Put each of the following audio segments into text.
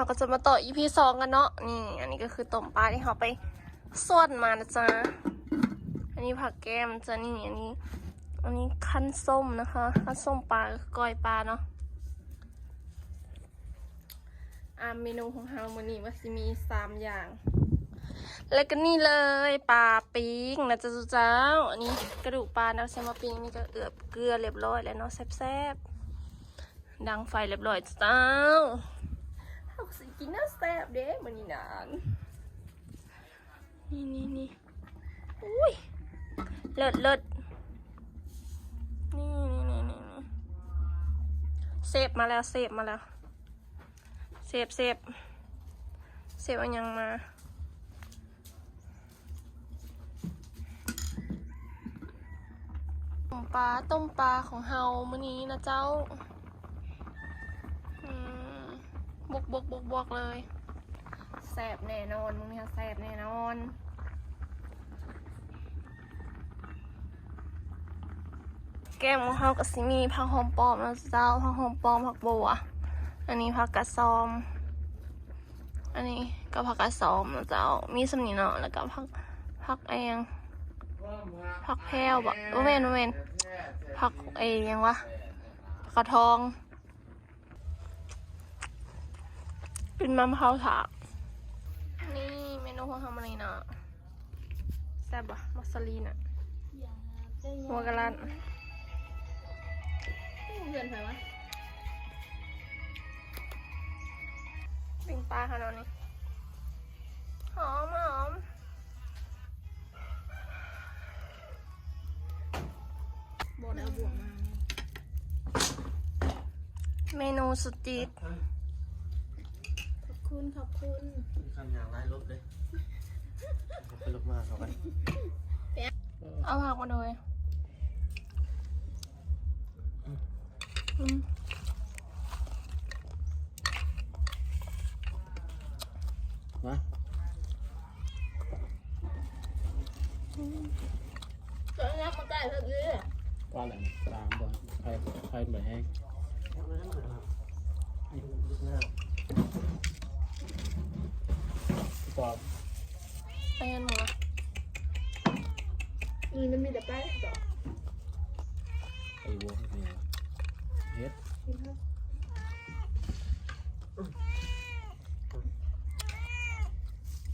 ກໍຈະມາຕໍ່ ອີພີສອງກັນເນາະ. ນີ້ ອັນນີ້ກໍຄືຕົ້ມປາທີ່ເຮົາໄປສວນມານະຈ໊ະ. ອັນນີ້ຜັກແກ້ມຈ໊ະນີ້. ອັນນີ້ ອັນນີ້ຄັ້ນສົ້ມນະຄະ ຄັ້ນສົ້ມປາ ກໍຄືກ້ອຍປາເນາະ. ອາ ເມນູຂອງເຮົາມື້ນີ້ວ່າຊິມີສາມຢ່າງ ແລະກໍນີ້ເລີຍ ປາປີ້ງນະຈ໊ະເຈົ້າ. ອັນນີ້ກະດູກປານຳ ຊິມາປີ້ງ. ນີ້ກໍເອືອບເກືອລຽບຮ້ອຍແລ້ວເນາະ ແຊບໆ ດັງໄຟລຽບຮ້ອຍເຈົ້າ. ເຮົາກໍຊິກິນແນວແຊບເດ້ມື້ນີ້ນັ້ນ. ນີ້ໆໆ ອຸ້ຍ ເລີດໆ ນີ້ໆໆ ເຊບມາແລ້ວ ເຊບມາແລ້ວ ເຊບ ເຊບ ເຊບເອົາຫຍັງມາ? ຕົ້ມປາ ຕົ້ມປາຂອງເຮົາມື້ນີ້ນະເຈົ້າ. ອືມ ບວກໆໆໆເລີຍ. ແຊບແນ່ນອນ ມື້ນີ້ເຮົາແຊບແນ່ນອນ. ແກ້ມຂອງເຮົາກໍຊິມີຜັກຫອມປ້ອມນະເຈົ້າ ຜັກຫອມປ້ອມ ຜັກບົ່ວ ອັນນີ້ຜັກກາດຊອມ ອັນນີ້ກໍຜັກກາດຊອມນະເຈົ້າ. ມີສ່ຳນີ້ເນາະ ແລ້ວກໍຜັກ ຜັກອີ່ຫຍັງ ຜັກແພ້ວບໍ? ບໍ່ແມ່ນ ບໍ່ແມ່ນ ຜັກອີ່ຫຍັງວະ ຜັກກາດທອງ. ກິນມາເຂົ້າຖາກ. ນີ້ເມນູຂອງເຮົາມື້ນີ້ເນາະ. ແຊບບໍ່? ໝາກສາລີນະ ຫົວກະລັດ. ເຮືອນໃຜວະ? ປີ້ງປາເຮົາເນາະນີ້. ຫອມ ຫອມ. ບໍ່ໄດ້ເອົາບ່ວງມາ. ເມນູສຸດຈິດ. ຂອບຄຸນ ຂອບຄຸນ. ມີຄຳຫຍາບຫຼາຍລົບເດ້. ລົບໄປລົບມາເຂົ້າໄປ. ເອົາຜັກມາໂດຍ. ອືມ ມາ ຕົວນີ້ມັນໃກ້ເພິ່ນເລີຍ. ວ່າແຫຼະ ຕາມບໍ່ ໄຟ ໄຟບໍ່ແຮງ. ປອມ ໄປເຮືອນໝໍ. ນີ້ມັນມີແຕ່ໄປດອກ. ໄອ້ບົວເຮັດ ກິນເຖາະ.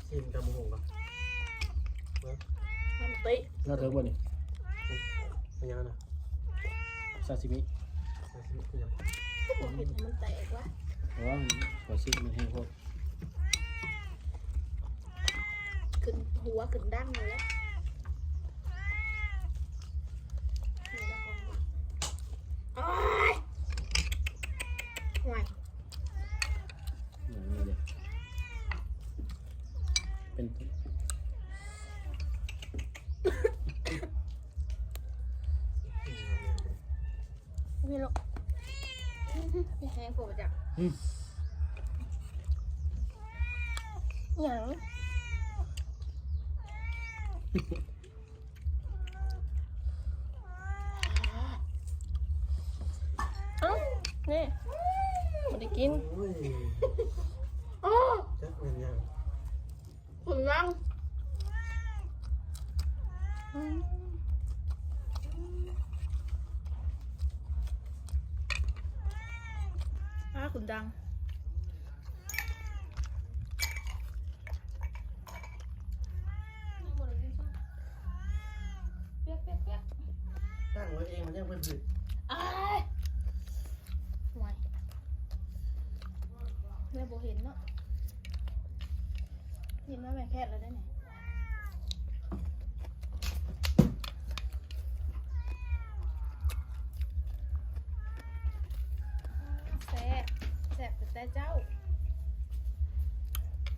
ຊີມຕຳບັກຫຸ່ງກ່ອນ. ນ້ຳຕິ ລາດເທິງບໍ່ນີ້? ເປັນຫຍັງນະ? ຊາຊິມິ ຊາຊິມິຄືຫຍັງ? ຄືບໍ່ເຮັດໃຫ້ມັນແຕກວະ? ເພາະວ່າຫົວຊິມັນແຮງໂພດ. ຂຶ້ນຫົວຂຶ້ນດັງເລີຍ. ໂອ້ຍ ໂອ້ຍ ເປັນ ນີ້ລູກ ແຮງໂພດຈັກ. ອືມ ຫຍັງ? ເອົ້າ ນີ້ ບໍ່ໄດ້ກິນ. ໂອ້ຍ ໂອ້ ຈັກແມ່ນຫຍັງ. ຂຸນລັງ ອືມ ອ້າ ຂຸນດັງ. ຕັ້ງໄວ້ເອງມັນຍັງເພິ່ນຜຶດ. ອ້າຍ ໂອ້ຍ ແມ່ບໍ່ເຫັນເນາະ. ເຫັນມາແມ່ແຄດແລ້ວເດ້ນີ້. ແຊບ ແຊບແຕ່ເຈົ້າ.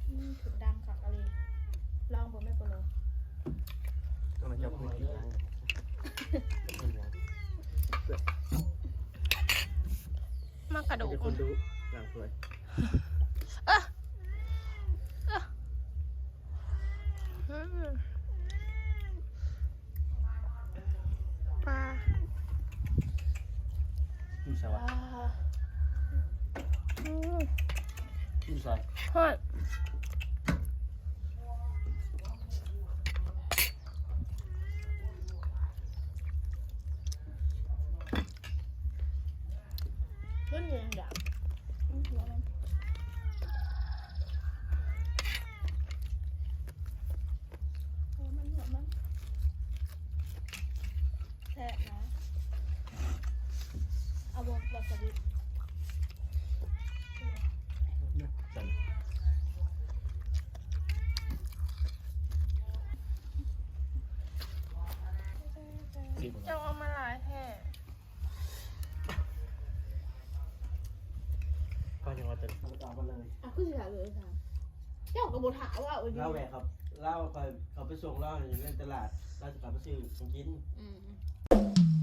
ອືມ ຖືກດັງຄັກອີ່ຫຼີ. ລອງເບິ່ງແມ່ໂປໂລ. ມັກກະດູກ ເປັນຄົນດຸ ຫຼັງສວຍ. ເອີ ເອີ ອືມ ປາ ຢູ່ໃສວະ? ອືມ. ຮອດ ແຊບນະ ເອົາບໍ່ ວາຊາບິ ເຈົ້າເອົາມາຫຼາຍແທ້. ກໍຍັງວ່າຈະ ເອົາໄປເລີຍ ອ່ະ ຄືຊິຖາມເລີຍ ເຈົ້າກໍບໍ່ຖາມວ່າ ລາວແວ່ເຂົາ ລາວ ຂ້ອຍເຂົ້າໄປສົ່ງລາວໃນຕະຫຼາດ ລາວຊິເຂົ້າໄປຊື້ຂອງກິນ ອືມ.